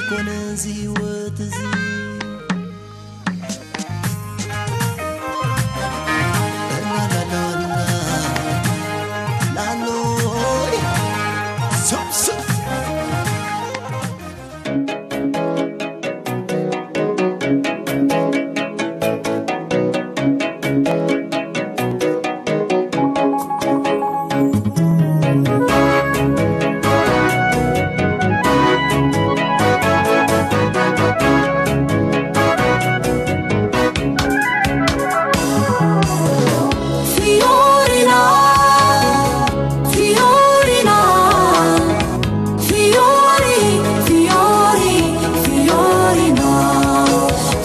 ኮነ እዚ ህይወት እዚ ላሎይ ስብስብ Fiorina, Fiorina, Fiori, Fiori, Fiorina,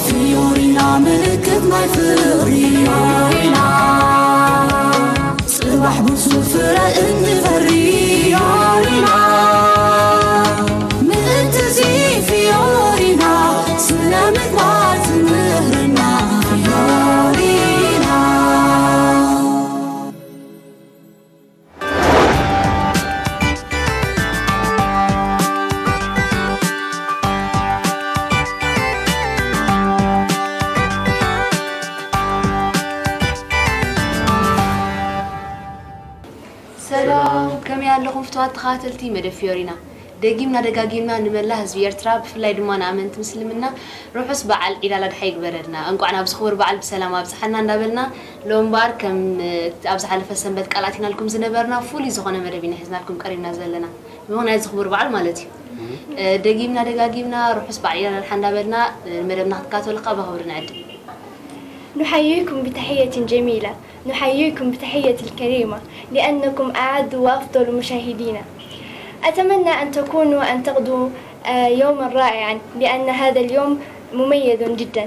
Fiorina ምልክት ናይ ፍቕሪ ፊዮሪና ጽባሕ ብሱር ፍረ እንፈሪ ፊዮሪና ምእንቲ እዚ ፊዮሪና ስነ ምግባር ትምህርና ፊዮሪና። ሰላም፣ ከመይ ኣለኹም ፍቱዋት ተኸታተልቲ መደብ ፊዮሪና? ደጊምና ደጋጊምና ንመላእ ህዝቢ ኤርትራ፣ ብፍላይ ድማ ንኣመንቲ ምስልምና ርሑስ በዓል ዒድ ኣል ኣድሓ ይግበረልና። እንቋዕ ናብዚ ክቡር በዓል ብሰላም ኣብጽሓና እንዳበልና፣ ሎም እምበኣር ከም፣ እ፣ ኣብ ዝሓለፈ ሰንበት ቃል ኣቲናልኩም ዝነበርና ፍሉይ ዝኾነ መደብ ኢና ሒዝናልኩም ቀሪብና ዘለና። ብምኽንያት እዚ ክቡር በዓል ማለት እዩ። እ፣ ደጊምና ደጋጊምና ርሑስ በዓል ዒድ ኣል ኣድሓ እንዳበልና፣ እ፣ ንመደብና ክትከታተሉ ከኣ ብኽብሪ ንዕድም። نحييكم بتحية جميلة، نحييكم بتحية الكريمة، لأنكم أعز وأفضل مشاهدينا. أتمنى أن تكونوا، أن تقضوا، آه، يوما رائعا، لأن هذا اليوم مميز جدا.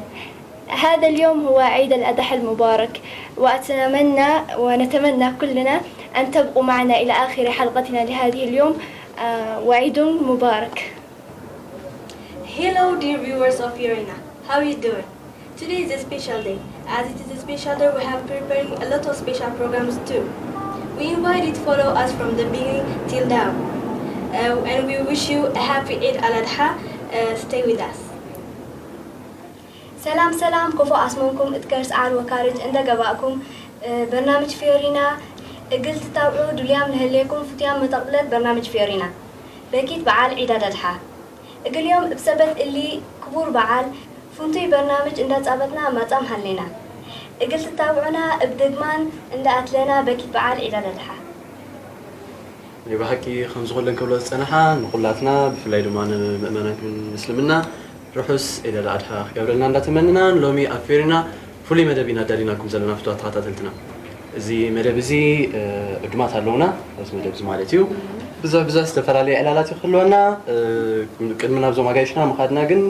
هذا اليوم هو عيد الأضحى المبارك، وأتمنى ونتمنى كلنا أن تبقوا معنا إلى آخر حلقتنا لهذه اليوم، آه، وعيد مبارك. Hello, dear viewers of Fiorina. How you doing? Today is a special day. As it is a special day, we have preparing a lot of special programs too. We invite you to follow us from the beginning till now. Uh, and we wish you a happy Eid al-Adha. Uh, stay with us. ሰላም ሰላም፣ ኮፎ ኣስመንኩም እትከርስ ዓር ወካርጅ እንደ ገባእኩም፣ እ፣ በርናምጅ ፊዮሪና እግል ትታብዑ ዱልያም ንህሌኩም ፍቱያም መጠቕብለት በርናምጅ ፊዮሪና። በኪት በዓል ዒድ ኣል ኣድሓ። እግል ዮም እብ ሰበት እሊ ክቡር በዓል፣ ፍንቱይ በርናምጅ እንዳጻበጥና ማጻም ሃሌና። እግል ትታብዑና እብ ደግማን እንዳ ኣትለና በኪት በዓል ዒድ ኣል ኣድሓ። ናይ ብሓቂ ከምዚ ኩለን ክብሎ ዝጸንሓ ንኹላትና፣ ብፍላይ ድማ ንምእመናን ምስልምና ርሑስ ዒድ ኣል ኣድሓ ክገብረልና እንዳተመንና፣ ሎሚ ኣብ ፊዮሪና ፍሉይ መደብ ኢና ኣዳሊናልኩም ዘለና ፍቱዋት ተኸታተልትና። እዚ መደብ እዚ፣ እ፣ እግማት ኣለውና። ኣብዚ መደብ እዚ ማለት እዩ። ብዙሕ ብዙሕ ዝተፈላለየ ዕላላት እዩ ክህልወና። እ፣ ቅድሚ ናብዞም ኣጋይሽና ምኻድና ግን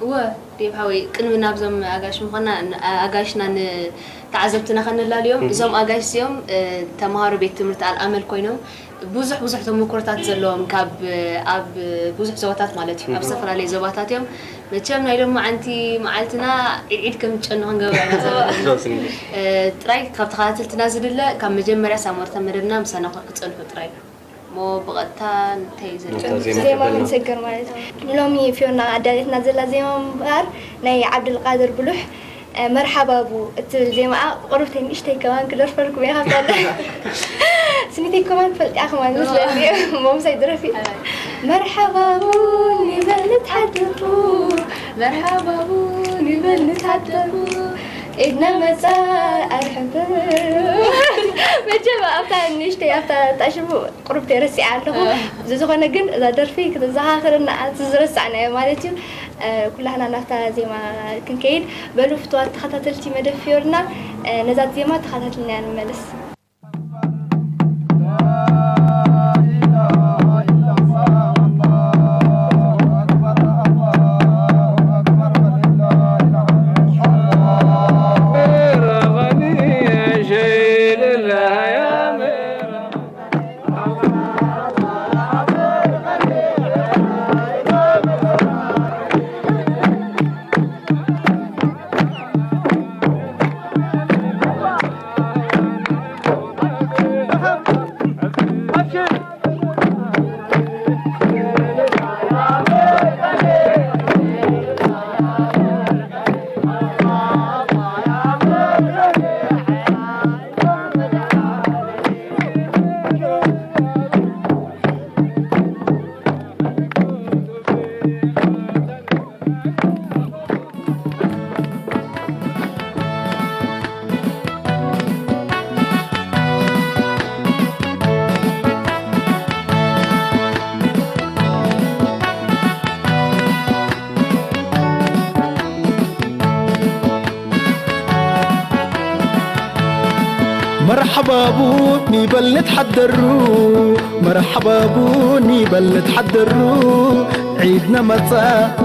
እወ፣ ዴቭ ሓወይ፣ ቅድሚ ናብዞም ኣጋይሽ ምዃንና፣ ን-፣ ኣጋይሽና ንተዓዘብትና ከነላልዮም፣ እዞም ኣጋይሽ እዚኦም፣ እ፣ ተምሃሮ ቤት ትምህርቲ ኣልኣመል ኮይኖም፣ ብዙሕ ብዙሕ ተመኩሮታት ዘለዎም ካብ፣ ኣብ ብዙሕ ዞባታት ማለት እዩ፣ ኣብ ዝተፈላለዩ ዞባታት እዮም። መቸም ናይ ሎማዓንቲ መዓልትና ዒድ ዒድ ከም ዝጨኑ ክንገብራ ኢና ዘለና። እ፣ ጥራይ ካብ ተኸታተልትና ዝድለ ካብ መጀመርያ ሳብ መወዳእታ መደብና ምሳና ክጸንሑ ጥራይ። እሞ ብቐጥታ እንታይ እዩ ዘሎ? ናብታ ዜማ ዜማ ከበልና። ክንሰግር ማለት እዩ። ሎሚ ፊዮና ኣዳሌትና ዘላ ዜማ እምበኣር ናይ ዓብዱልቃድር ብሉሕ፣ እ፣ መርሓባቡ እትብል ዜማኣ ቁሩብተይ ንእሽተይ ከማን ክደርፈልኩም እየ። ካብታ ስኒተይ ከማን ትፈልጥያ ከማን መስለኒ። እሞ ምሳይ ድረፊ። መርሓባቡ ንበል ንትሓደርኩ፣ መርሓባቡ ንበል ንትሓደርኩ፣ ኢድና መጻ ኣይሕብር። መቸም ኣብታ ንእሽተይ ኣብታ ጣሽሙ ቁሩብ ተረሲዐ ኣለኹ። እ። ብዝኾነ ግን እዛ ደርፊ ክትዘኻኽረና እቲ ዝረሳዕናዮ ማለት እዩ። እ፣ ኩላህና ናብታ ዜማ ክንከይድ። በሉ ፍቱዋት ተኸታተልቲ መደብ ፊዮርና፣ እ፣ ነዛ ዜማ ተኸታትልናያ ንመለስ። መርሓባቡ ኒበል ንትሓደሩ፣ መርሓባቡ ኒበል ንትሓደሩ፣ ዒድና መጻ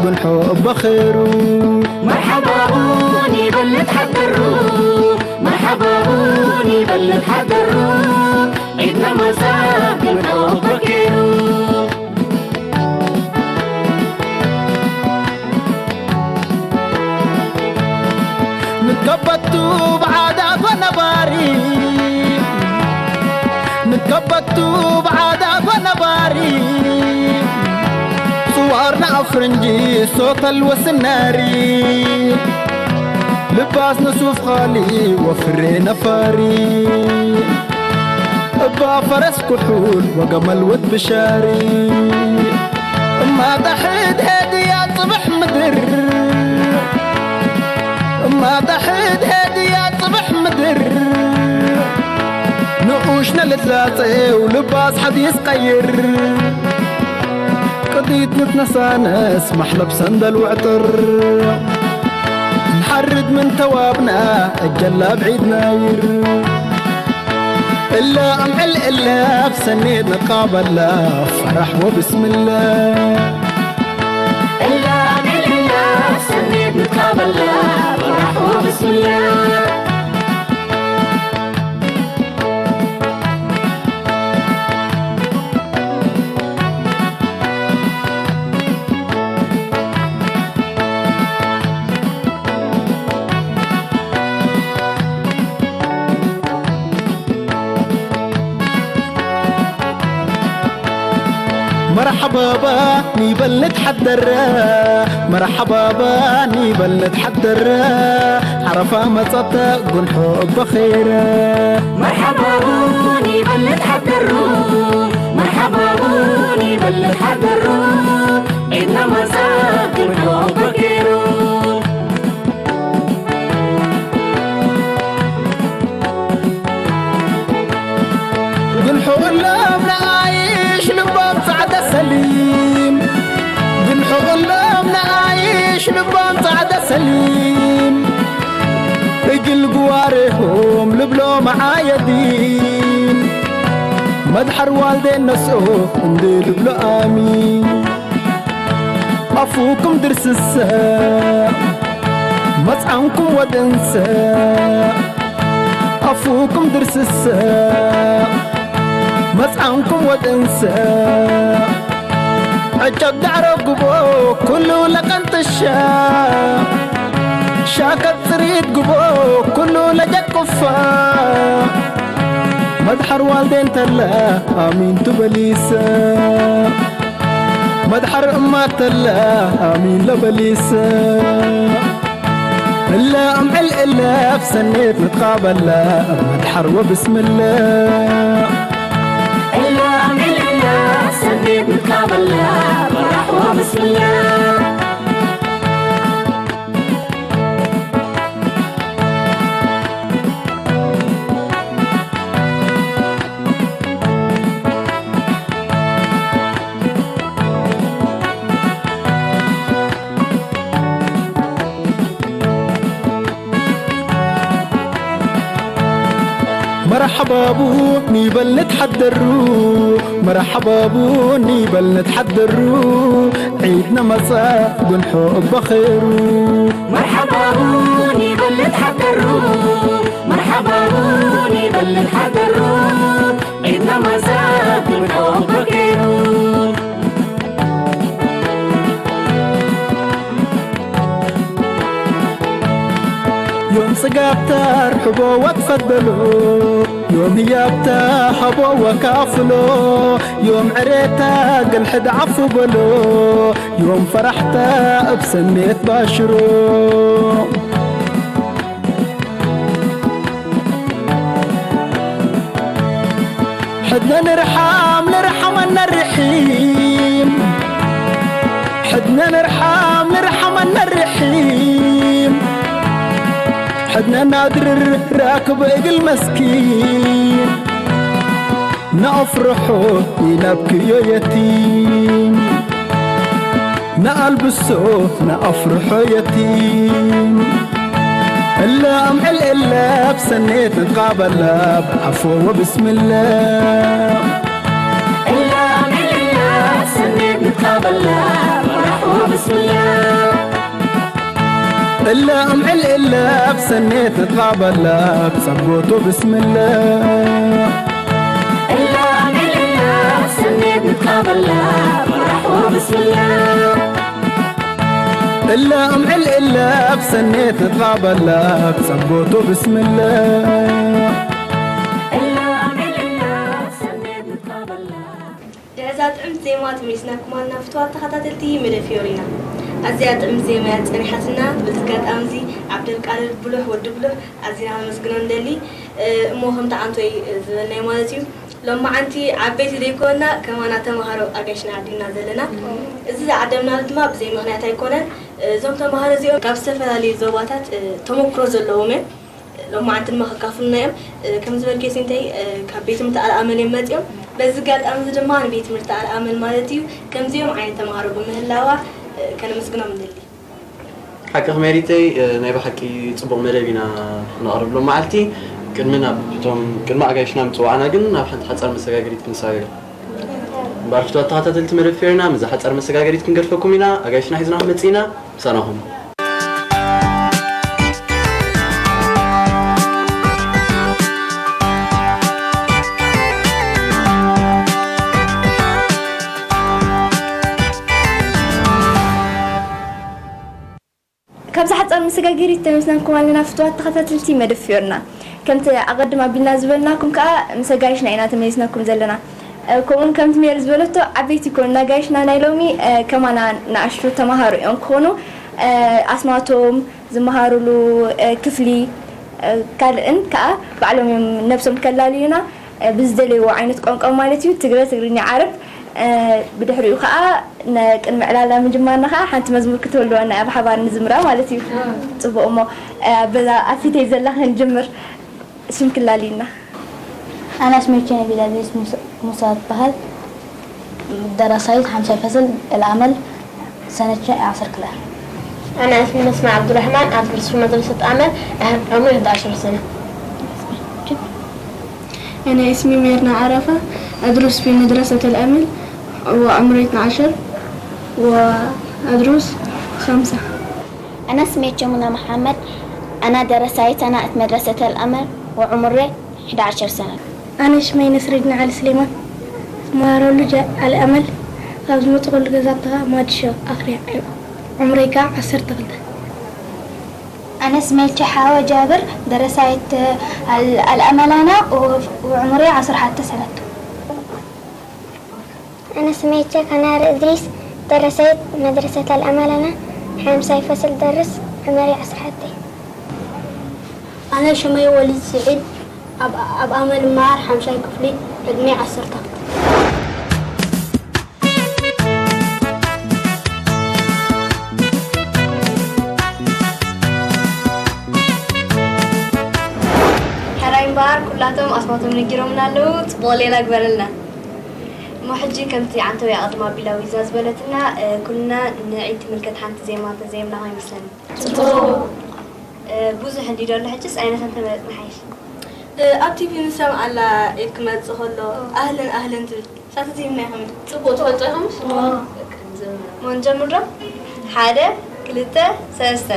ብንሖ በኸሩ። መርሓባቡ ኒበል ንትሓደሩ፣ መርሓባቡ ኒበል ንትሓደሩ፣ ዒድና መጻ ብንሖ በኸሩ። ንከበቱ ብዓዳት ወነባሪ፣ ንከበቱ ብዓዳት ወነባሪ፣ ጽዋርና ኣፍረንጂ ሶተል ወስናሪ፣ ልባስ ንሱፍ ኻሊ ወፍሬ ነፋሪ፣ እባ ፈረስ ኩሑል ወገመል ወድ ብሻሪ፣ እማ ጣሕድ ሄድያ ጽብሕ ምድር፣ እማ ጣሕድ ሄድያ ጽብሕ ምድር፣ ንኡሽ ነልትላጸው ልባስ ሓዲስ ቀይር፣ ቅዲት ንትነሳነስ ማሕለብ ሰንደል ውዕጥር፣ ንሓርድ ምን ተዋብና እጀላ ብዒድ ናይር። እለ ኣምዕል እለ ኣብ ሰኔት ንቃበላ ፈራሕ ወብስምላ። እለ ኣምዕል እለ ኣብ ሰኔት ንቃበላ ፈራሕ ወብስምላ። መርሓባባ ኒበል ንትሓደረ፣ መርሓባባ ኒበል ንትሓደረ፣ ዓረፋ መጸተ ጉንሖ እበኸረ። መርሓባቡ ኒበል ንትሓደሩ፣ መርሓባቡ ኒበል ንትሓደሩ፣ ዒድና መጸ ጉንሖ እበኸሩ። ግንሑ እሎም ንኣይሽ ልቦም ጻዕዳ ሰሊም፣ ግንሑ እሎም ንኣይሽ ልቦም ጻዕዳ ሰሊም፣ እግል ግዋሬሆም ልብሎ መዓየዲን፣ መድሓር ዋልዴን ነስኦ እንዲ ልብሎ ኣሚን። ኣፉኩም ድርስሰ መጽዓንኩም ወድንሰ፣ ኣፉኩም ድርስሰ መጽዓንኩም ወድንሰ፣ ዕጨብ ዳዕሮ ግቦ ኩሉ ለቀንጥሻ፣ ሻከት ጽሪት ግቦ ኩሉ ለጀቅፋ፣ መድሓር ዋልዴን ተለ ኣሚን ትበሊሰ። መድሓር እማ ተለ ኣሚን ለበሊሰ፣ እለ ኣምዕል እለ ኣብ ሰኔት ንትቃበለ፣ መድሓር ወብስምለ። እለ ኣምዕል እለ ኣብ ሰኔት ንትቃበለ፣ ፈራሕ ወብስምለ። መርሓባቡ ኒበል ንትሓደሩ፣ መርሓባቡ ኒበል ንትሓደሩ፣ ዒድና መጻ ጉንሖ እበኸሩ። መርሓባቡ ኒበል ንትሓደሩ፣ መርሓባቡ ኒበል ንትሓደሩ፣ ዒድና መጻ ጉንሖ እበኸሩ። ዮም ጽጋብታ ርሕቦ ወትፈደሎ፣ ዮም ህያብታ ሃቦ ወካፍሎ፣ ዮም ዕሬታ ግልሕድ ዓፉ በሎ፣ ዮም ፈራሕታ እብ ሰሜት ባሽሮ። ሕድነ ንርሓም ንርሓመና ርሒም፣ ሕድነ ንርሓም ንርሓመና ርሒም፣ ሕድነ ናድርር ራክብ እግል መስኪን፣ ነኣፍርሖ ኢናብክዮ የቲም፣ ነኣልብሶ ነኣፍርሖ የቲም። እለ ኣምዕል እለ ብሰኔት ንትቃበለ ብዓፎ ወብስምለ። እለ ኣምዕል እለ ብሰኔት ንትቃበለ ብዓፎ ወብስምለ። እለ ኣምዕል እለ ብሰኔት ንትቃበለ ብጸጎት ወብስምለ። እለ ኣምዕል እለ ብሰኔት ንትቃበለ ብዓፎ ወብስምለ። እለ ኣምዕል እለ ብሰኔት ንትቃበለ ብጸጎት ወብስምለ። እለ ኣምዕል እለ ብሰኔት ንትቃበለ። ድሕዛ ጥዕምቲ ዜማ ተመሊስናኩም ኣለና ፍትዋት ተኸታተልቲ መደብ ፊዮሪና። ኣዝያ ጥዕምቲ ዜማ እያ ጸኒሓትና። በዚ ኣጋጣሚ እዚ ዓብደልቃድር ብሉሕ ወዲ ብሉሕ ኣዚና ከመስግኖ ንደሊ። እ፣ እሞ ከምቲ ዓንቶይ ዝበልናዮ ማለት እዩ። ሎማዓንቲ ዓበይቲ ዘይኮና ከማና ተምሃሮ ኣጋይሽና ዓዲምና ዘለና። እዚ ዝዓደምናሉ ድማ ብዘይ ምኽንያት ኣይኮነን። እዞም ተምሃሮ እዚኦም ካብ ዝተፈላለዩ ዞባታት፣ እ፣ ተመክሮ ዘለዎም እዮም። ሎማዓንቲ ድማ ከካፍሉና እዮም። እ፣ ከም ዝበልክዮ ሲንተይ፣ እ፣ ካብ ቤት ትምህርቲ ኣልኣመል እዮም መፂኦም። በዚ ኣጋጣሚ እዚ ድማ ንቤት ትምህርቲ ኣልኣመል ማለት እዩ ከምዚኦም ዓይነት ተምሃሮ ብምህላዋ፣ እ፣ ከነመስግኖም ንደሊ። ሓቅኺ ሜሪተይ፣ እ፣ ናይ ብሓቂ ጽቡቕ መደብ ኢና ነቕርብ ሎም መዓልቲ። ቅድሚ ናብ እቶም ቅድሚ ኣጋይሽና ምጽዋዕና ግን ናብ ሓንቲ ሓጻር መሰጋገሪት ክንሰጋገር። እምበኣር ፍትዋት ተኸታተልቲ መደብ ፌርና፣ ምስዛ ሓጻር መሰጋገሪት ክንገድፈኩም ኢና። ኣጋይሽና ሒዝናኹም መጺእና፣ ምሳናኹም። ካብዛ ሓጻር መሰጋገሪት ተመሊስናኩም ኣለና ፍቱዋት ተኸታተልቲ መደብ ፊዮርና። ከምቲ ኣቐድም ኣቢልና ዝበልናኩም ከኣ ምስ ኣጋይሽና ኢና ተመሊስናኩም ዘለና። እ፣ ከምኡውን ከምቲ ሜሪ ዝበለቶ ዓበይቲ ይኮኑና ኣጋይሽና ናይ ሎሚ፣ እ፣ ከማና ንኣሽቱ ተማሃሮ እዮም ክኾኑ። እ፣ ኣስማቶም፣ ዝመሃሩሉ፣ እ፣ ክፍሊ፣ እ፣ ካልእን ከኣ ባዕሎም እዮም ነብሶም ከላልዩና። እ፣ ብዝደለይዎ ዓይነት ቋንቋ ማለት እዩ፣ ትግረ፣ ትግርኛ፣ ዓረብ። እ፣ ብድሕሪኡ ከኣ ነ-፣ ቅድሚ ዕላላ ምጅማርና ከኣ ሓንቲ መዝሙር ክትህልወና እያ፣ ብሓባር ንዝምራ ማለት እዩ። ጽቡቕ፣ እሞ፣ እ፣ በዛ ኣብ ፊተይ ዘላ ክንጅምር፣ ሽም ክላልዩና። ኣነ ስመይ ቸነቢላ ዘይስ ሙሳ፣ ሙሳ እበሃል። ደራሳይት ሓምሳይ ፈስል እልኣመል ሰነቸ ዓሰርተ ክልተ። ኣነ እስሚ መስማ ዓብዱራሕማን ኣብ ብርሱ መድረሰት ኣመል ኣህም ዕምሪ ሕዳሽር ሰነ። أنا اسمي ميرنا عرفة، أدرس في مدرسة الأمل، وعمري اثنعش، وأدرس خمسة. أنا اسمي جمونة محمد، أنا درسايت أنا مدرسة الأمل، وعمري حدعش سنة. ኣነ ሽመይ ነስረዲን ዓሊ ስሌማን፣ ዝመሃረሉ ጃ-፣ ኣልኣመል፣ ኣብ ዝመጽኹሉ ገዛ ተኻ ማድሾ ኣኽርያ፣ ዕምረይ ከኣ ዓሰርተ ክልተ። ኣነ ስመይ ቸሓወ ጃብር፣ ደረሳይት ኣል-፣ ኣልኣመላና፣ ወ-፣ ወዕምረይ ዓሰርተ ሓድሽ ሰነት። ኣነ ስመይ ቸ ከናር እድሪስ፣ ደረሳይት መድረሰት ኣልኣመላና፣ ሓምሳይ ፈስል ደርስ፣ ዕምረይ ዓሰርተ ሓድሽ። ኣነ ሽመይ ወሊድ ስዒድ፣ ኣብ፣ ኣብ ኣመል መሃር ሓምሻይ ክፍሊ፣ ዕድሜ ዓሰርተ ክልተ። ሕራይ እምበኣር ኩላቶም ኣስማቶም ነጊሮምና ኣለዉ። ጽቡቕ ሌላ ግበረልና። እሞ ሕጂ ከምቲ ዓንተው ኣቐድማ ቢላ ዊዛ ዝበለትና፣ እ፣ ኩልና ንዒድ ትምልከት ሓንቲ ዜማ እንተዘየምና ይመስለኒ። ጽቡቕ። እ፣ ብዙሕ እንዲ ደሎ ሕጅስ ኣይነተን ተመረጽና ሓይሽ። እ፣ ኣብ ቲቪ ንሰምዓ ኣላ ኢድ ክመጽእ ከሎ ኣህለን ኣህለን ትብል። ሳተ ዜምና ኢኹም። ጽቡቕ ትፈልጦ ኢኹም? እሞ ንጀምር ዶ? ሓደ፣ ክልተ፣ ሰለስተ።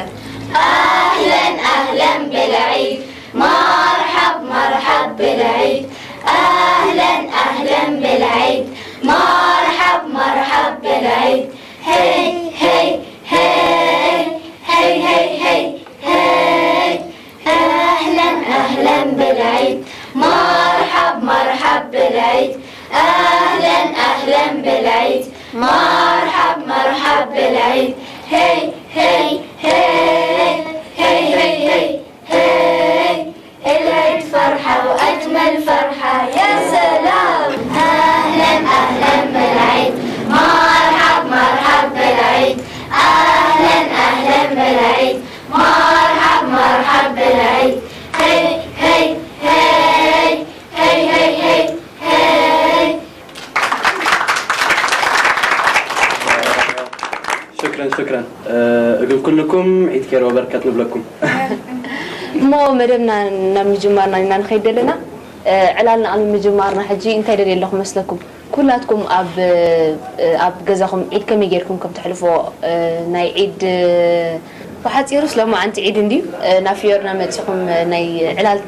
ኣህለን ኣህለን ብልዒድ፣ መርሓብ መርሓብ ብልዒድ። ኣህለን ኣህለን ብልዒድ፣ መርሓብ መርሓብ ብልዒድ። ሄይ ሄይ ሄይ ሄይ ሄይ ሄይ ሄይ። ኣህለን ኣህለን ብልዒድ፣ መርሓብ መርሓብ ብልዒድ። ኣህለን ኣህለን ብልዒድ፣ መርሓብ መርሓብ ብልዒድ። ሄይ ሄይ ሄይ ሄይ ሄይ ሄይ ሄይ። العيد فرحة وأجمل فرحة، يا سلام. أهلا أهلا بالعيد، مرحب مرحب بالعيد. أهلا أهلا بالعيد، مرحب مرحب بالعيد. هي هي هي هي هي هي هي. شكرا شكرا. أه، እግል ኩልኩም ዒድ ኬሮ በርከት ንብለኩም። እሞ መደብና ናብ ምጅማርና ኢና ንኸይድ ዘለና። ዕላልና ቅድሚ ምጅማርና ሕጂ እንታይ ደልየ ኣለኹ መስለኩም? ኩላትኩም ኣብ ኣብ ገዛኹም ዒድ ከመይ ጌርኩም ከም ተሕልፎ፣ ናይ ዒድ ብሓጺሩ ስለ መዓንቲ ዒድ እንድዩ። ናብ ፍዮርና መጺኹም ናይ ዕላል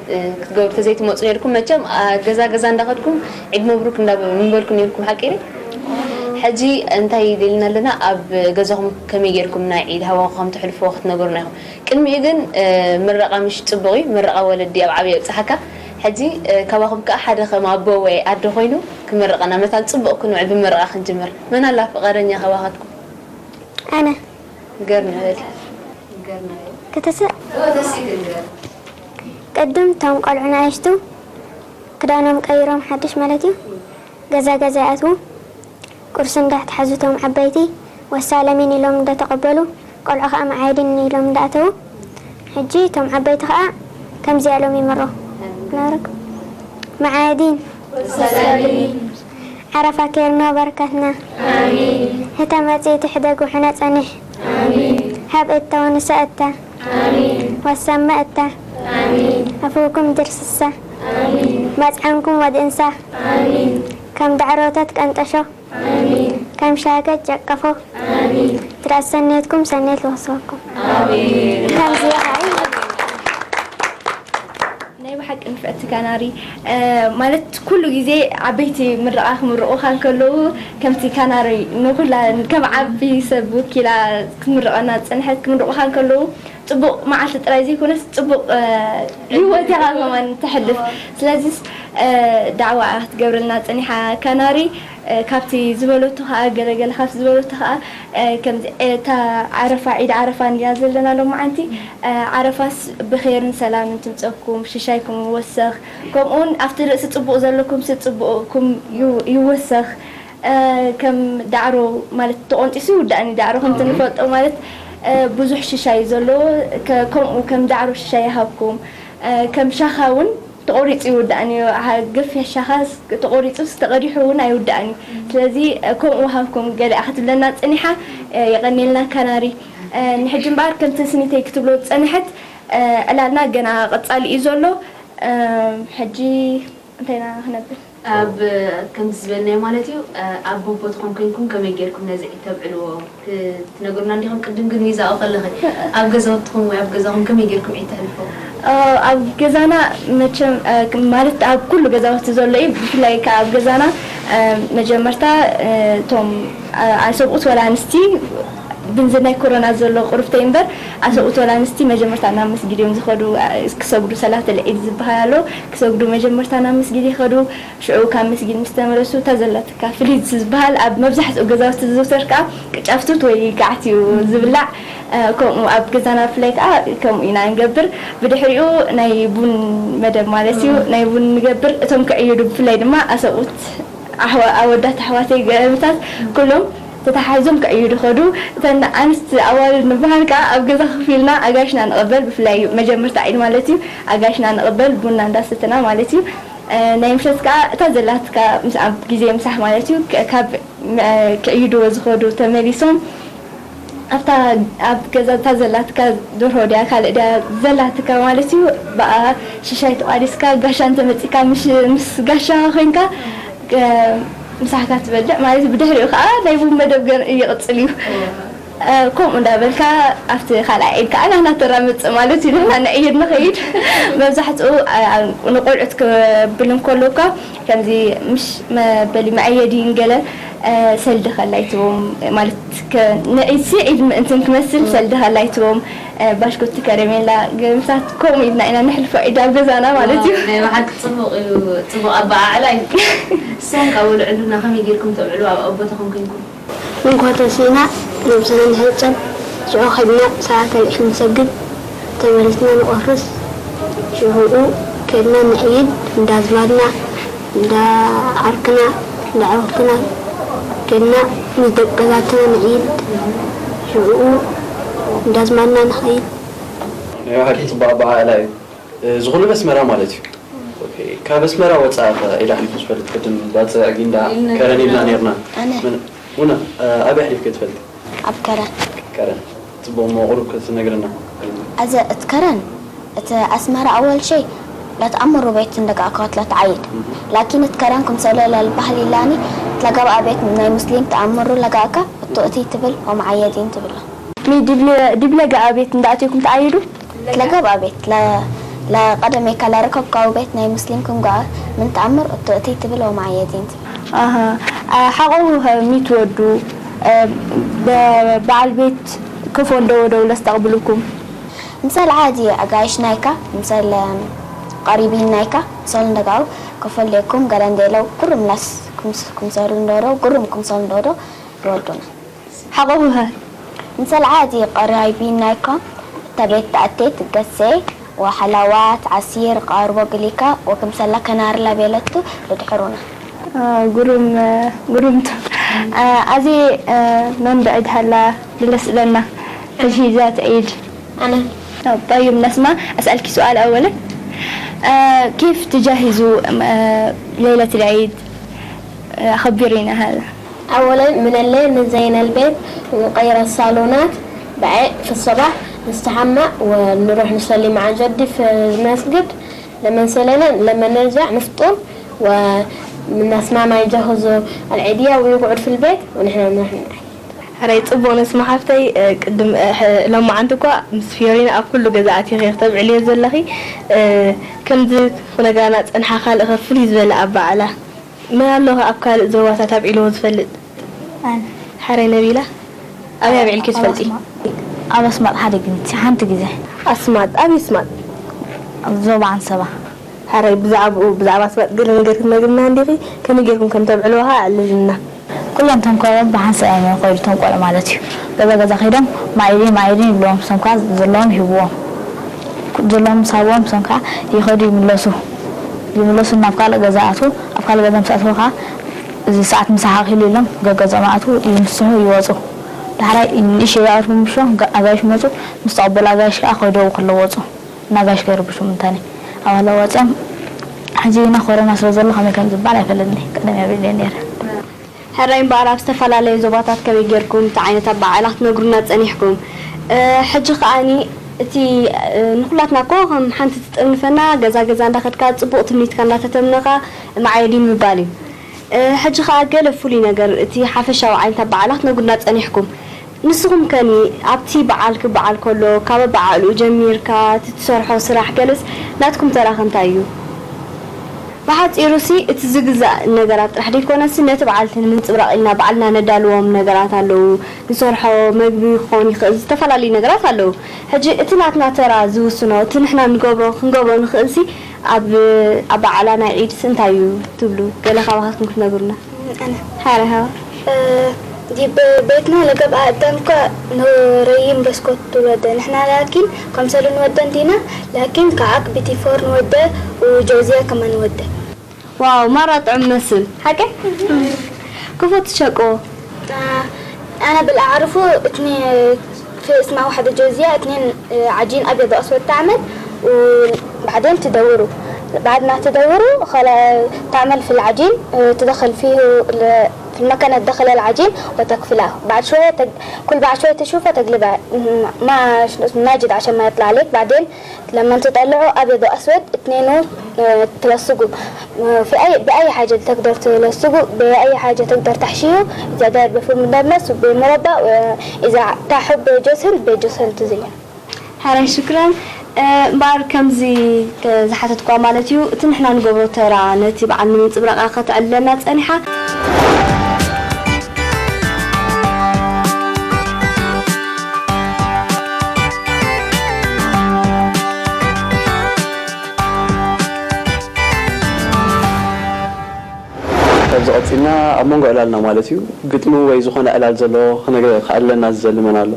ክትገብሩ ተዘይትመጹ ኔርኩም፣ መቸም ገዛ ገዛ እንዳኸድኩም ዒድ መብሩክ እንዳበልኩም ኔርኩም፣ ሓቂ ድዩ? ሕጂ እንታይ ደሊና ኣለና፣ ኣብ ገዛኹም ከመይ ጌርኩም ናይ ዒድ ሃዋኹ ከም ተሕልፍዎ ክትነግሩና ኢኹም። ቅድሚኡ ግን ምረቓ ምሽ ጽቡቕ እዩ፣ ምረቓ ወለዲ ኣብ ዓብየ ኣብጽሓካ። ሕጂ ካባኹም ከኣ ሓደ ከም ኣቦ ወይ ኣደ ኮይኑ ክምርቐና፣ መታን ጽቡቕ ክንውዕል ብምርቓ ክንጅምር። መን ኣላ ፍቓደኛ ካባኻትኩም? ኣነ። ገርና በል። ገርና በል። ከተሰ- ኦ፣ ተስኢ ክንገር። ቅድም እቶም ቆልዑ ንኣሽቱ ክዳኖም ቀይሮም ሓድሽ ማለት እዩ ገዛ ገዛ ይኣትዉ። ቁርሲ እንዳተሓዙ እቶም ዓበይቲ ወሳለሚን ኢሎም እንዳተቐበሉ፣ ቆልዑ ኸዓ መዓየዲን ኢሎም እንዳኣተዉ። ሕጂ እቶም ዓበይቲ ኸዓ ከምዚኣ ኢሎም ይምርቑ። ናረክ መዓየዲን ዓረፋ ኬርና በረከትና። ኣሜን። ህተ መጽእቲ ሕደግ ውሕነ ጸንሕ። ኣሜን። ሀብ እተ ወንሰ እተ። ኣሜን። ወሰመ እተ። ኣሜን። ኣፍውኩም ድርስሰ። ኣሜን። መጽዓንኩም ወድእንሳ። ኣሜን። ከም ዳዕሮተት ቀንጠሾ። ኣሜን። ከም ሻገት ጨቀፎ። ኣሜን። ትርኣት ሰኔትኩም ሰኔት ልወስወኩም። ኣሜን። ከምዚ ይኸዓ። ናይ ብሓቂ ንፍዕቲ ካናሪ፣ እ፣ ማለት ኩሉ ግዜ ዓበይቲ ምርቓ ክምርቑኻ እንከለዉ፣ ከምቲ ካናሪ ንኹላ ከም ዓቢ ሰብ ወኪላ ክትምርቐና ዝጸንሐት፣ ክምርቑኻ እንከለዉ ጽቡቕ መዓልቲ ጥራይ ዘይኮነስ ጽቡቕ፣ እ፣ ህይወት ኢኻ ከማን ተሕልፍ። ስለዚስ፣ እ፣ ዳዕዋ ክትገብረልና ጸኒሓ ካናሪ፣ እ፣ ካብቲ ዝበለቶ ኸኣ፣ ገለገለ ካብቲ ዝበለቶ ኸኣ፣ እ፣ ከምዚ፣ እ፣ እታ ዓረፋ፣ ዒድ ዓረፋ እንድያ ዘለና ሎማዓንቲ። እ፣ ዓረፋስ ብኼርን ሰላምን ትምጸኩም፣ ሽሻይኩም ይወሰኽ። ከምኡውን ኣብቲ ርእሲ ጽቡቕ ዘለኩምሲ ጽቡቕኩም ይው-፣ ይወሰኽ። እ፣ ከም ዳዕሮ ማለት ተቖንጢሱ ይውዳእን እዩ። ዳዕሮ ከምቲ ንፈልጦ ማለት፣ እ፣ ብዙሕ ሽሻይ እዩ ዘለዎ። ከ-፣ ከምኡ ከም ዳዕሮ ሽሻይ ይሃብኩም። እ፣ ከም ሻኻ እውን ተቖሪጹ ይውዳእን እዩ። ሓ-፣ ገፊሕ ሻኻ ስ-፣ ተቖሪጹስ ተቐዲሑ እውን ኣይውዳእን እዩ። ስለዚ፣ እ፣ ከምኡ ሃብኩም ገሊኣ ክትብለና ጸኒሓ፣ እ፣ የቐንየልና ካናሪ። እ፣ ንሕጂ እምበኣር ከምቲ ስኒተይ ክትብሎ ዝጸንሐት፣ እ፣ ዕላልና ገና ቀጻሊ እዩ ዘሎ። እ፣ ሕጂ እንታይ ኢና ክነብል? ኣብ፣ ከምዚ ዝበልናዮ ማለት እዩ፣ ኣብ ቦቦትኹም ኮይንኩም ከመይ ጌርኩም ነዚ ዒድ ተብዕልዎ ክትነግሩና እንዲኹም። ቅድም ግን ሚዛኦ ከለኺ ኣብ ገዛውትኹም ወይ ኣብ ገዛኹም ከመይ ጌርኩም ዒድ ተሕልፉ? እ፣ ኣብ ገዛና መቸም፣ እ፣ ማለት ኣብ ኩሉ ገዛውቲ ዘሎ እዩ። ብፍላይ ከኣ ኣብ ገዛና፣ እ፣ መጀመርታ፣ እ፣ እቶም፣ እ፣ ኣሰብኡት ወላ ኣንስቲ ብንዚ ናይ ኮሮና ዘሎ ቁርብተይ እምበር፣ ኣሰብኡት ወላ ኣንስቲ መጀመርታ ናብ መስጊድ እዮም ዝኸዱ። እ፣ ክሰግዱ ሰላት ልዒድ ዝበሃል ኣሎ። ክሰግዱ መጀመርታ ናብ መስጊድ ይኸዱ። ሽዑ ካብ መስጊድ ምስ ተመለሱ፣ እታ ዘላትካ ፍሊት ዝበሃል ኣብ መብዛሕትኡ ገዛውቲ ዝዝውተር ከኣ ቅጫ ፍትውት ወይ ጋዕት እዩ ዝብላዕ። እ፣ ከምኡ ኣብ ገዛና ብፍላይ ከኣ ከምኡ ኢና ንገብር። ብድሕሪኡ ናይ ቡን መደብ ማለት እዩ። ናይ ቡን ንገብር። እቶም ክዕይዱ ብፍላይ ድማ ኣሰብኡት ኣሕዋ-፣ ኣወዳት ኣሕዋተይ ገለመታት ኩሎም ተተሓሒዞም ክዕይዱ ኸዱ። እተን ኣንስቲ ኣዋልድ ንበሃል ከኣ ኣብ ገዛ ኮፍ ኢልና ኣጋይሽና ንቕበል። ብፍላይ መጀመርታ ዒድ ማለት እዩ። ኣጋይሽና ንቕበል፣ ቡና እንዳሰተና ማለት እዩ። እ፣ ናይ ምሸት ከኣ እታ ዘላትካ ምስ ኣብ ግዜ ምሳሕ ማለት እዩ። ከ-፣ ካብ፣ እ፣ ክዕይድዎ ዝኸዱ ተመሊሶም ኣብታ ኣብ ገዛ እታ ዘላትካ ደርሆ ድያ ካልእ ድያ ዘላትካ ማለት እዩ። ብኣ ሽሻይ ተቋዲስካ ጋሻ እንተመጺካ ምስ፣ ምስ ጋሻ ኮይንካ፣ እ፣ ምሳሕካ ትበልዕ ማለት እዩ። ብድሕሪኡ ከኣ ናይ ቡን መደብ ገር-፣ ይቕጽል እዩ። እ፣ ከምኡ እንዳበልካ ኣብቲ ካልኣይ ዒድ ከኣ ናህና ተራ መጽእ ማለት እዩ። ንሕና ንዕይድ ንኸይድ። መብዛሕትኡ፣ እ፣ ንቆልዑት ክብል እንከሎ እኳ ከምዚ ምሽ መበሊ መዐየዲ ገለ፣ እ፣ ሰልዲ ከላይ ትቦም ማለት ከ-፣ ንዒድሲ ዒድ ምእንትን ክመስል ሰልዲ ከላይ ትቦም፣ እ፣ ባሽኮቲ ከረሜላ ገምታት ከምኡ ኢልና ኢና ነሕልፎ ዒድ ኣብ ገዛና ማለት እዩ። ዋው፣ ናይ ብሓቂ ጽቡቕ እዩ፣ ጽቡቕ ኣበዓዕላ እዩ። ንስኹም ከ ኣብ ወልዕሉና ከመይ ጌርኩም ተብዕሉ ኣብ ኣቦታኹም ኮይንኩም? እንኳ ተሲእና ነብስና ንሕጸብ፣ ሽዑ ከድና ሰዓት ኣልዒል ንሰግድ፣ ተመሊስና ንቆርስ፣ ሽዑኡ ከድና ንዕይድ፣ እንዳ ኣዝማድና፣ እንዳ ዓርክና፣ እንዳ ዓርክና ከድና ምስ ደቂ ገዛትና ንዕይድ፣ ሽዑኡ እንዳ ኣዝማድና ንኸይድ። ናይ ብሓቂ ጽቡቕ ኣበዓዕላ እዩ። እዚ ኩሉ በስመራ ማለት እዩ። ኦኬ፣ ካብ ኣስመራ ወጻኢ ከ ኢዳ ኣሕሊፉ ዝፈልጥ? ቅድም ባጽዕ፣ ጊንዳዕ፣ ኢልና ከረን ኢልና ኔርና። ኣነ። ምን-፣ ሙና፣ ኣበይ ኣሕሊፍኪ ትፈልጢ? ኣብ ከረን። ከረን። ጽቡቕ፣ እሞ ቁሩብ ክትነግርና። ኣዘ-፣ እቲ ከረን እቲ ኣስመራ ኣወል ሸይ ለትኣምሩ ቤት እንደጋእካ ለትዓይድ ላኪን እትከረን ክምሰሎ ለልባህል ኢላኒ ለጋብኣ ቤት ናይ ሙስሊም ተኣምሩ ለጋእካ እቶ እቲ ትብል ወመዓየዲን ትብሎ። ሚ ዲብለ- ዲብለ ገኣ ቤት እንዳእቴኩም ተዓይዱ? ለጋብኣ ቤት ለ- ለቀደሜካ ለረከብካው ቤት ናይ ሙስሊም ክምጋኣ ምን ተኣምር እቶ እቲ ትብል ወመዓየዲን ትብል። ኣሃ፣ ሓቆ ሚ ትወዱ በዓል ቤት ክፎ እንደወደው ለስተቕብልኩም? ምሰል ዓዲ ኣጋይሽ ናይካ ምሰል ቀሪቢን ናይካ ምሰል እንደጋው ከፈለኩም ገለ እንደለው ጉርም ላስ ኩምሰሩ እንደወደው ጉርም ኩምሰል እንደወደው ይወዱና። ሓቆ ኸ? ምሰል ዓዲ ቀራይቢን ናይካ ተቤት ተኣቴት ገሴ ወሓላዋት ዓሲር ቃርቦ ግሊካ ወክምሰላ ከናርላ ቤለቱ ልድሕሩና። ግሩም ግሩም። ኣዜ መን ብዕድ ሃላ ድለስለና ሕጂ ዛት ዒድ። أنا طيب نسمة، أسألك سؤال أولا. آه، كيف تجهزوا آه، ليلة العيد؟ آه، خبرينا هذا. أولا من الليل نزين البيت، نغير الصالونات، بعد في الصباح نستحمى ونروح نصلي مع جدي في المسجد. لما نصلينا لما نرجع نفطر والناس ماما يجهزوا العيدية ويقعد في البيت ونحن نروح نعيد. ሕራይ ጽቡቕ ነስማ ሓፍተይ። ቅድም ሎማዓንቲ እኳ ምስ ፊዮሪና ኣብ ኩሉ ገዛ ኣቲኺ ክተብዕልዮ ዘለኺ። ከምዚ ክነጋና ጸንሓ ካልእ ከ ፍልይ ዝበለ ኣበዓዕላ መን ኣሎ ከ ኣብ ካልእ ዞባታት ኣብዒልዎ ዝፈልጥ? ኣነ። ሕራይ ነቢላ ኣበይ ኣብዒልኪ ትፈልጢ? ኣብ ኣስማጥ ሓደ ግዜ ሓንቲ ግዜ። ኣስማጥ ኣበይ ኣስማጥ? ኣብ ዞባ ዓንሰባ። ሕራይ ብዛዕባኡ ብዛዕባ ኣስማጥ ገለ ነገር ክትነግርና እንዲኺ? ከመይ ጌርኩም ከም ተብዕልዋ ከኣ ኣዕልልና። ኩሎም እቶም ቆልዑ ብሓንሳእ እዮም ዝኸዱ፣ እቶም ቆልዑ ማለት እዩ። ገዛ ገዛ ከይዶም ማዒድን ማዒድን ይብልዎም፣ እቶም ከኣ ዘለዎም ይህብዎም። ዘለዎም ምስ ሃብዎም፣ እቶም ከኣ ይኸዱ ይምለሱ። ይምለሱ ናብ ካልእ ገዛ ይኣትዉ። ኣብ ካልእ ገዛ ምስ ኣተዉ ከኣ እዚ ሰዓት ምሳሕ ኣኺሉ ኢሎም ገገዝኦም ይኣትዉ፣ ይምስሑ፣ ይወጹ። ዳሕራይ ንእሽተይ ይኣርፉ ምሾ፣ ኣጋይሽ ይመጹ፣ ምስ ተቐበሉ ኣጋይሽ ከኣ ከይደዉ ከለዉ ወጹ። ንኣጋይሽ ከይርብሹ ምንታኒ ኣብ ሃለዋ ወጺኦም። ሕጂ ግና ኮሮና ስለ ዘሎ ከመይ ከም ዝበሃል ኣይፈለጥኒ። ቀደም እየ ኣብዒለዮ ነይረ። ሕራይ እምበኣር ኣብ ዝተፈላለዩ ዞባታት ከመይ ጌርኩም እቲ ዓይነት ኣበዓዕላ ክትነግሩና ጸኒሕኩም? እ፣ ሕጂ ከኣኒ እቲ፣ እ፣ ንኹላትና እኮ ከም ሓንቲ ትጥርንፈና ገዛ ገዛ እንዳኸድካ ጽቡቕ ትምኒትካ እንዳተተምነኻ መዓየዲ ምባል እዩ። እ፣ ሕጂ ከኣ ገለ ፍሉይ ነገር እቲ ሓፈሻዊ ዓይነት ኣበዓዕላ ክትነግሩና ጸኒሕኩም። ንስኹም ከኒ ኣብቲ በዓል ክበዓል ከሎ ካብ ኣበዓዕልኡ ጀሚርካ እቲ ትሰርሖ ስራሕ ገለስ ናትኩም ተራ ከ እንታይ እዩ? ብሓጺሩሲ፣ እቲ ዝግዛእ ነገራት ጥራሕ ደይኮነሲ፣ ነቲ በዓል እቲ ንምንጽብራቕ ኢልና ባዕልና ነዳልዎም ነገራት ኣለዉ። ንሰርሖ መግቢ ክኸውን ይኽእል፣ ዝተፈላለዩ ነገራት ኣለዉ። ሕጂ እቲ ናትና ተራ ዝውስኖ፣ እቲ ንሕና ንገብሮ፣ ክንገብሮ ንኽእልሲ፣ ኣብ ኣበዓዕላ ናይ ዒድሲ እንታይ እዩ ትብሉ? ገለ ካባኻትኩም ክትነግሩና። أنا. حارة هوا. آه، دي ب- بيتنا لقب قدامك نوريين بسكوت وده. نحنا لكن خمسة لون وده دينا، لكن كعك بيتي فور نوده وجوزية كمان نوده. ዋው፣ ማራ ጥዑም መስል። ሓቂ? ክፉት ሸቆ። آه، أنا بالأعرفه اتنين في اسمها واحدة جوزية، اتنين، آه، عجين أبيض وأسود تعمل، وبعدين تدوره. بعد ما تدوره خلا تعمل في العجين، آه، تدخل فيه ال- في المكنة تدخل العجين وتقفلها. بعد شوية تق- كل بعد شوية تشوفه تقلبها. م- ما شنو اسمه، ماجد عشان ما يطلع عليك. بعدين لما تطلعه أبيض وأسود اتنينه، آه، تلصقه. آه، في أي، بأي حاجة تقدر تلصقه، بأي حاجة تقدر تحشيه. إذا داير بفول مدمس وبمربى، آه، إذا تحب جوز هند بجوز هند تزينه. ሕራይ ሽክራን። እ፣ እምበኣር ከምዚ ከ-፣ ዝሓተትኳ ማለት እዩ፣ እቲ ንሕና ንገብሮ ተራ ነቲ በዓል ንምንጽብራቓ ከተዕልለና ጸኒሓ። ካብዚ ቀጺልና ኣብ መንጎ ዕላልና ማለት እዩ፣ ግጥሚ ወይ ዝኾነ ዕላል ዘለዎ ክነግረ-፣ ከዕልለና ዝዘሊ መን ኣሎ?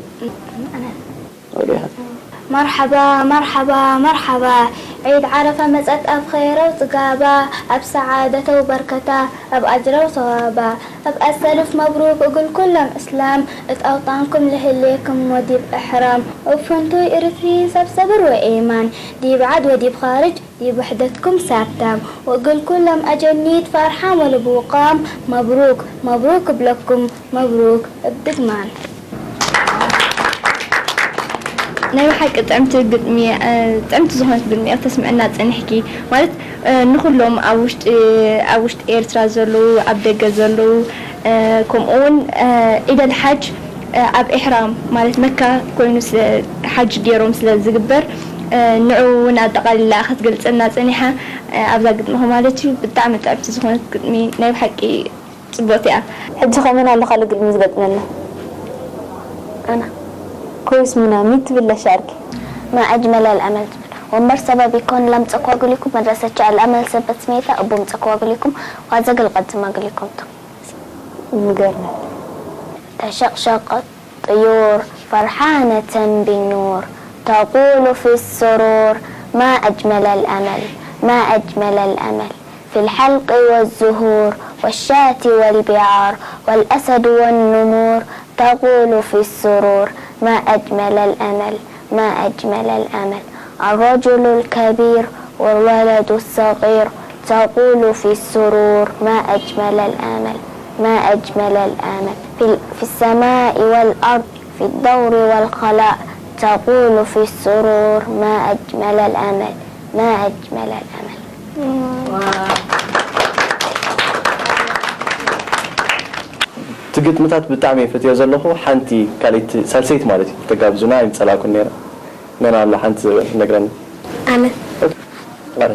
መርሓባ መርሓባ መርሓባ፣ ዒድ ዓረፋ መጸት ኣብ ኸይረው ጽጋባ፣ ኣብ ሰዓደተው በርከታ፣ ኣብ ኣጅረው ሰዋባ፣ ኣብ ኣሰሉፍ መብሩክ እግል ኩሎም እስላም፣ እት ኣውጣንኩም ልህሌኩም ወዲብ እሕራም፣ እብ ፍንቱይ እርትሪን ሰብ ሰብር ወኤማን፣ ዲብ ዓድ ወዲብ ኻርጅ ዲብ ውሕደትኩም ሳብታም፣ ወእግል ኩሎም ኣጀኒት ፋርሓም ወልቡቃም፣ መብሩክ መብሩክ እብለኩም። መብሩክ እብ ድግማን። ናይ ብሓቂ ጥዕምቲ ግጥሚ፣ እ፣ ጥዕምቲ ዝኾነት ግጥሚ እያ ተስምዕና ጸኒሕኪ። ማለት፣ እ፣ ንኹሎም ኣብ ውሽጢ፣ ኣብ ውሽጢ ኤርትራ ዘለዉ፣ ኣብ ደገ ዘለዉ፣ እ፣ ከምኡ እውን፣ እ፣ ዒድ ኣልሓጅ፣ እ፣ ኣብ ኢሕራም ማለት መካ ኮይኑ ስለ፣ ሓጅ ገይሮም ስለ ዝግበር፣ እ፣ ንዕኡ እውን ኣጠቓሊላ ክትገልጸልና ጸኒሓ፣ እ፣ ኣብዛ ግጥምኺ ማለት እዩ። ብጣዕሚ ጥዕምቲ ዝኾነት ግጥሚ ናይ ብሓቂ ጽብቕቲ እያ። ሕጂ ኸ መን ኣሎ ካልእ ግጥሚ ዝገጥመልና? ኣና። ኮይስ ሙና፣ ሚት ብለሽ ዓርኪ። ما أجمل الأمل ዝብል ወንበር ሰበብ ይኮን ላምጸኳ ግሊኩም መድረሰቻ الأمل ሰበት ስሜታ እቦም ጸኳ ግሊኩም ዋዘ ገልቀት ዝማ ግሊኩም ቱ ንገርና። تشقشق الطيور فرحانة بالنور تقول في السرور ما أجمل الأمل ما أجمل الأمل في الحلق والزهور والشاة والبعار والأسد والنمور تقول في السرور ما أجمل الأمل ما أجمل الأمل الرجل الكبير والولد الصغير تقول في السرور ما أجمل الأمل ما أجمل الأمل في, ال- في السماء والأرض في الدور والخلاء تقول في السرور ما أجمل الأمل ما أجمل الأمل እቲ ግጥምታት ብጣዕሚ እየ ፈትዮ ዘለኹ። ሓንቲ ካልኣይቲ ሳልሰይቲ ማለት እዩ ተጋብዙና ኣይምጸላእኩን ነይረ። መን ኣሎ ሓንቲ ነግረኒ? ኣነ ኣረ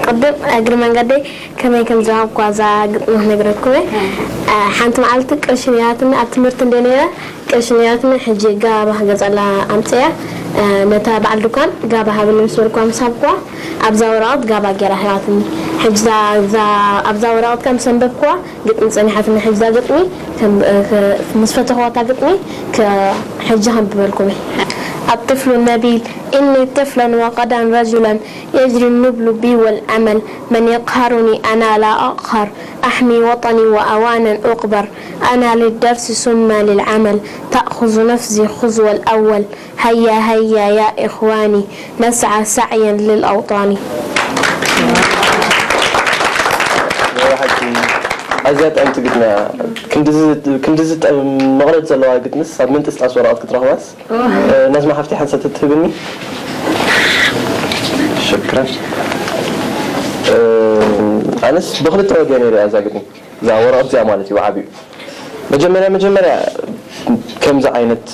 ቅድም እግሪ መንገደይ ከመይ ከም ዝሃብኳ እዛ ግጥሚ ክነግረኩም እየ። ሓንቲ መዓልቲ ቅርሺ ነይራትኒ ኣብ ትምህርቲ እንደ ነይረ ቅርሺ ነይራትኒ ሕጂ ጋባ ክገዝኣላ ኣምፅያ ነታ በዓል ድኳን ጋባ ሃብኒ ምስ በልኳ ምስ ሃብኳ ኣብዛ ወረቐት ጋባ ገይራ ሂባትኒ። ሕጂ ኣብዛ ወረቐት ከም ሰንበብክዋ ግጥሚ ጸኒሓትኒ ሕጂ እዛ ግጥሚ ምስ ፈተኽዋ እታ ግጥሚ ሕጂ ከንብበልኩም እየ። الطفل النبيل إني طفلا وغدا رجلا يجري النبل بي والأمل من يقهرني أنا لا أقهر أحمي وطني وأوانا أقبر أنا للدرس ثم للعمل تأخذ نفسي خذو الأول هيا هيا يا إخواني نسعى سعيا للأوطان. ኣዝያ ጥዕምቲ ግጥሚ እያ። ክንድዚ መቕረት ዘለዋ ግጥምስ ኣብ ምንጥስጣስ ወረቐት ክትረኽባስ ነዝማ ሓፍቲ ሓንሳብ ተትህብኒ። ሽክረን። ኣነስ ብኽልተ ወገን እየ ሪኣ እዛ ግጥሚ። እዛ ወረቐት እዚኣ ማለት እዩ ብዓብዩ። መጀመርያ መጀመርያ ከምዚ ዓይነት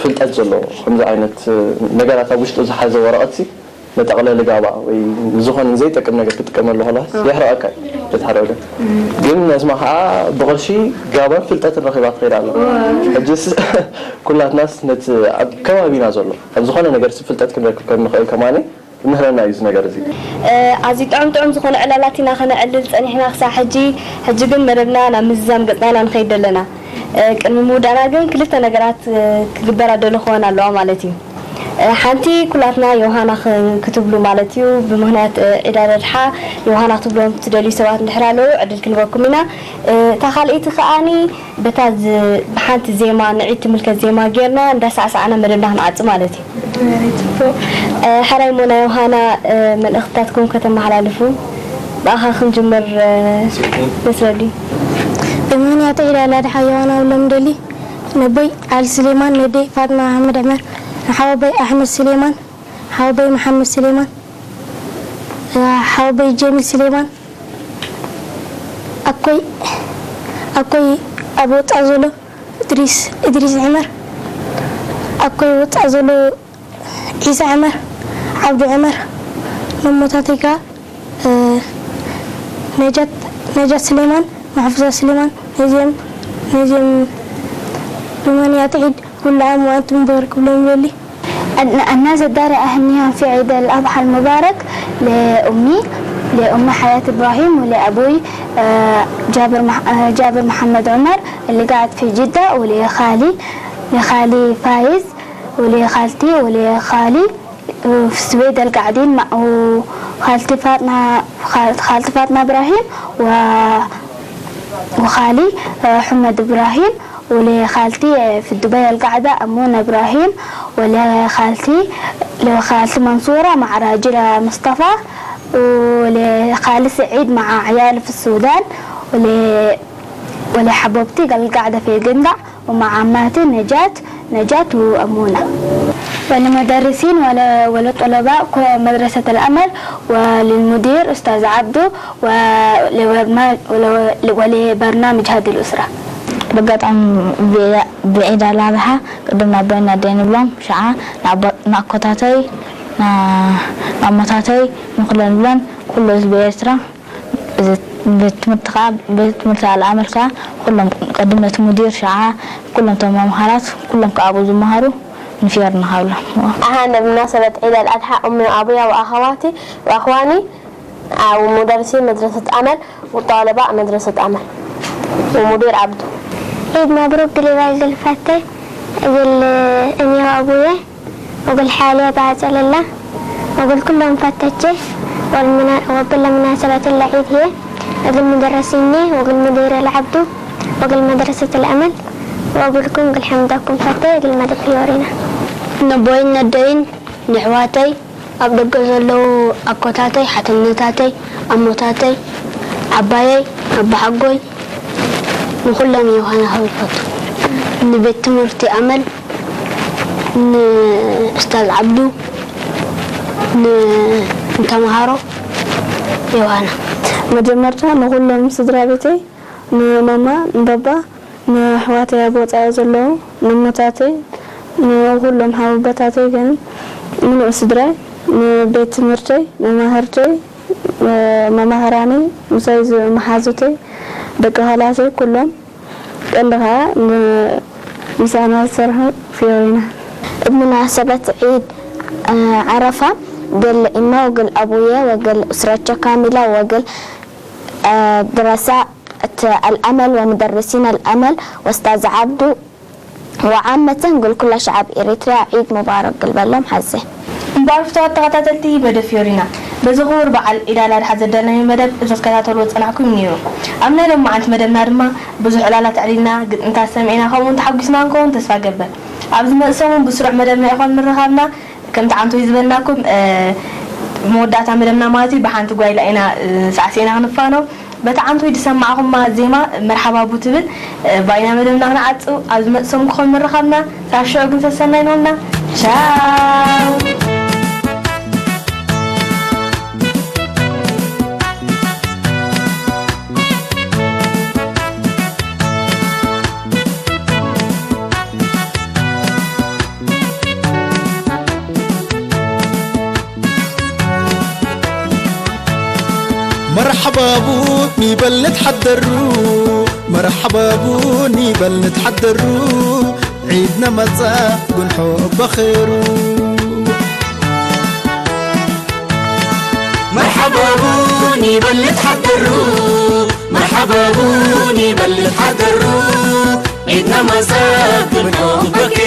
ፍልጠት ዘለዎ ከምዚ ዓይነት ነገራት ኣብ ውሽጡ ዝሓዘ ወረቐት ሲ መጠቕለሊ ጋባ ወይ ንዝኾነ ንዘይጠቅም ነገር ክትጥቀመሉ ከለኻስ የሕርቐካ እዩ በቲ ሓደ ወገን። ግን ነዝማ ከዓ ብቕርሺ ጋባን ፍልጠትን ረኺባ ትኸይድ ኣላ። ሕጅስ ኩላትናስ ነቲ ኣብ ከባቢና ዘሎ ካብ ዝኾነ ነገር ፍልጠት ክንረክብ ከም ንኽእል ከማኒ ይምህረና እዩ እዚ ነገር እዚ። ኣዝዩ ጥዑም ጥዑም ዝኾነ ዕላላት ኢና ከነዕልል ጸኒሕና ክሳዕ ሕጂ። ሕጂ ግን መደብና ናብ ምዝዛም ገጽና ኢና ንኸይድ ዘለና። ቅድሚ ምውዳእና ግን ክልተ ነገራት ክግበራ ደሎ ክኾን ኣለዋ ማለት እዩ። ሓንቲ ኩላትና ዮሃና ክትብሉ ማለት እዩ ብምኽንያት ዒድ ኣል ኣድሓ ዮሃና ክትብሎም ትደልዩ ሰባት እንድሕር ኣለዉ ዕድል ክንበኩም ኢና። እታ ካልኣይቲ ከኣኒ በታ ብሓንቲ ዜማ ንዒድ ትምልከት ዜማ ጌርና እንዳሳዕሳዕና መደብና ክንዓጽ ማለት እዩ። ሕራይ ሞና ዮሃና መልእኽትታትኩም ከተመሓላልፉ ብኣኻ ክንጅምር መስለሊ። ብምኽንያት ዒድ ኣል ኣድሓ ዮሃና ውሎም ደሊ ነቦይ ዓሊ ስሌማን ነደይ ፋጥማ ኣሕመድ ዕመር ንሓወቦይ ኣሕመድ ስሌማን ሓወቦይ መሓመድ ስሌማን ሓወቦይ ጀሚል ስሌማን ኣኮይ ኣኮይ ኣብ ወፃእ ዘሎ እድሪስ እድሪስ ዕመር ኣኮይ ወፃእ ዘሎ ዒሳ ዕመር ዓብዱ ዕመር ነሞታተይ ከዓ ነጃት ነጃት ስሌማን ማሕፉዛ ስሌማን ነዚኦም ነዚኦም ብመንያት ዒድ ኩሉ ዓም ወኣንቱም ሙባረክ ክብሎም ይደሊ። الناس الدار أهنيهم في عيد الأضحى المبارك لأمي لأمي حياة إبراهيم ولأبوي جابر جابر محمد عمر اللي قاعد في جدة ولخالي لخالي فايز ولخالتي ولخالي في السويد القاعدين مع وخالتي فاطمة خالتي فاطمة إبراهيم و وخالي حمد إبراهيم ولخالتي في دبي القاعدة أمونة إبراهيم ولخالتي لخالتي منصورة مع راجلها مصطفى ولخالي سعيد مع عياله في السودان ول ولحبوبتي القاعدة في قندع ومع عماتي نجاة نجاة وأمونة. وللمدرسين ول-، وللطلبة كل مدرسة الأمل، وللمدير أستاذ عبدو، ولورنا-، ول-، ولبرنامج هذه الأسرة. በጋጣሚ ብዒድ ኣልኣድሓ ቅድም ናባይና ደይ ንብሎም ሸዓ ንኣቦ-፣ ንኣኮታተይ፣ ና-፣ ንኣሞታተይ፣ ንኹለን ብለን ኩሉ ህዝቢ ኤርትራ። እዚ ቤት ትምህርቲ ከኣ፣ ቤት ትምህርቲ ኣልኣመል ከኣ ኩሎም ቅድም ነቲ ሙዲር ሸዓ ኩሎም እቶም መምሃራት ኩሎም ከኣ ኣብኡ ዝመሃሩ ንፊዮሪ ንሃብሎም። أهلا بمناسبة عيد الأضحى أمي وأبويا وأخواتي وأخواني ومدرسين مدرسة أمل وطالباء مدرسة أمل ومدير عبدو. عيد مبروك قليباي قلفاتي قل أمي وأبويا وقل حالي بعد الله وقل كلهم فتتي والمنا-، وقل مناسبة العيد هي وقل مدرسيني وقل مدير العبدو وقل مدرسة الأمل وأقول لكم قل حمدكم فتي قل مدى فيورينا. نبوين ندين نحواتي ኣብ ደገ ዘለዉ ኣኮታተይ፣ ሓትነታተይ፣ ኣሞታተይ፣ ዓባየይ፣ ኣባሓጎይ፣ ንኹሎም ዮሃና ክብል ይፈቱ። ንቤት ትምህርቲ ኣመል፣ ንኡስታዝ ዓብዱ፣ ን-፣ ንተምሃሮ ዮሃና። መጀመርታ ንኹሎም ስድራ ቤተይ፣ ንማማ፣ ንባባ፣ ንኣሕዋተይ ኣብ ወጻኢ ዘለዉ፣ ንእሞታተይ፣ ንኹሎም ሓወቦታተይ፣ ግን ምሉእ ስድራይ፣ ንቤት ትምህርተይ፣ መማህርተይ፣ መማህራነይ፣ ምሳይ ዝ-፣ መሓዙተይ፣ ደቂ ኻላሰይ ኩሎም፣ ቀንዲ ኸኣ ን-፣ ምሳና ዝሰርሑ ፊዮሪና። بمناسبة عيد، آه، عرفة، قال إما وقال أبويا وقال أسرتك كاملة وقال، آه، دراسة الأمل ومدرسين الأمل وأستاذ عبدو وعامة قل كل شعب إريتريا عيد مبارك قل بلهم حزة. እምበኣር ፍትዋት ተኸታተልቲ መደብ ፊዮሪና፣ በዚ ክቡር በዓል ዒድ ኣል ኣድሓ ዘዳለናዮ መደብ እተትከታተልዎ ዝጸናሕኩም ነይሩ። ኣብ ናይ ሎማዓንቲ መደብና ድማ ብዙሕ ዕላላት ኣዕሊልና፣ ግጥምታት ሰሚዕና፣ ከምኡውን ተሓጒስና ንከውን ተስፋ እገብር። ኣብ ዝመጽእ ሰሙን ብስሩዕ መደብና ኢኹም ምርኻብና። ከምቲ ዓንቶይ ዝበልናኩም፣ እ፣ መወዳእታ መደብና ማለት እዩ፣ ብሓንቲ ጓይላ ኢና፣ እ፣ ሳዕሲዕና ክንፋኖ። በታ ዓንቶይ ዝሰማዕኹማ ዜማ መርሓባቡ ትብል፣ እ፣ ባይና መደብና ክንዓጽው። ኣብ ዝመጽእ ሰሙን ክኾን ምርኻብና። ሳብ ሽዑ ግን ሰሰናይ ንኹልና። ቻው። መርሓባቡ ኒበል ንትሓደሩ፣ መርሓባቡ ኒበል ንትሓደሩ፣ ዒድና መጻ ጉንሑ በኸሩ። መርሓባቡ ኒበል ንትሓደሩ፣ መርሓባቡ ኒበል ንትሓደሩ፣ ዒድና መጻ ጉንሑ በኸሩ።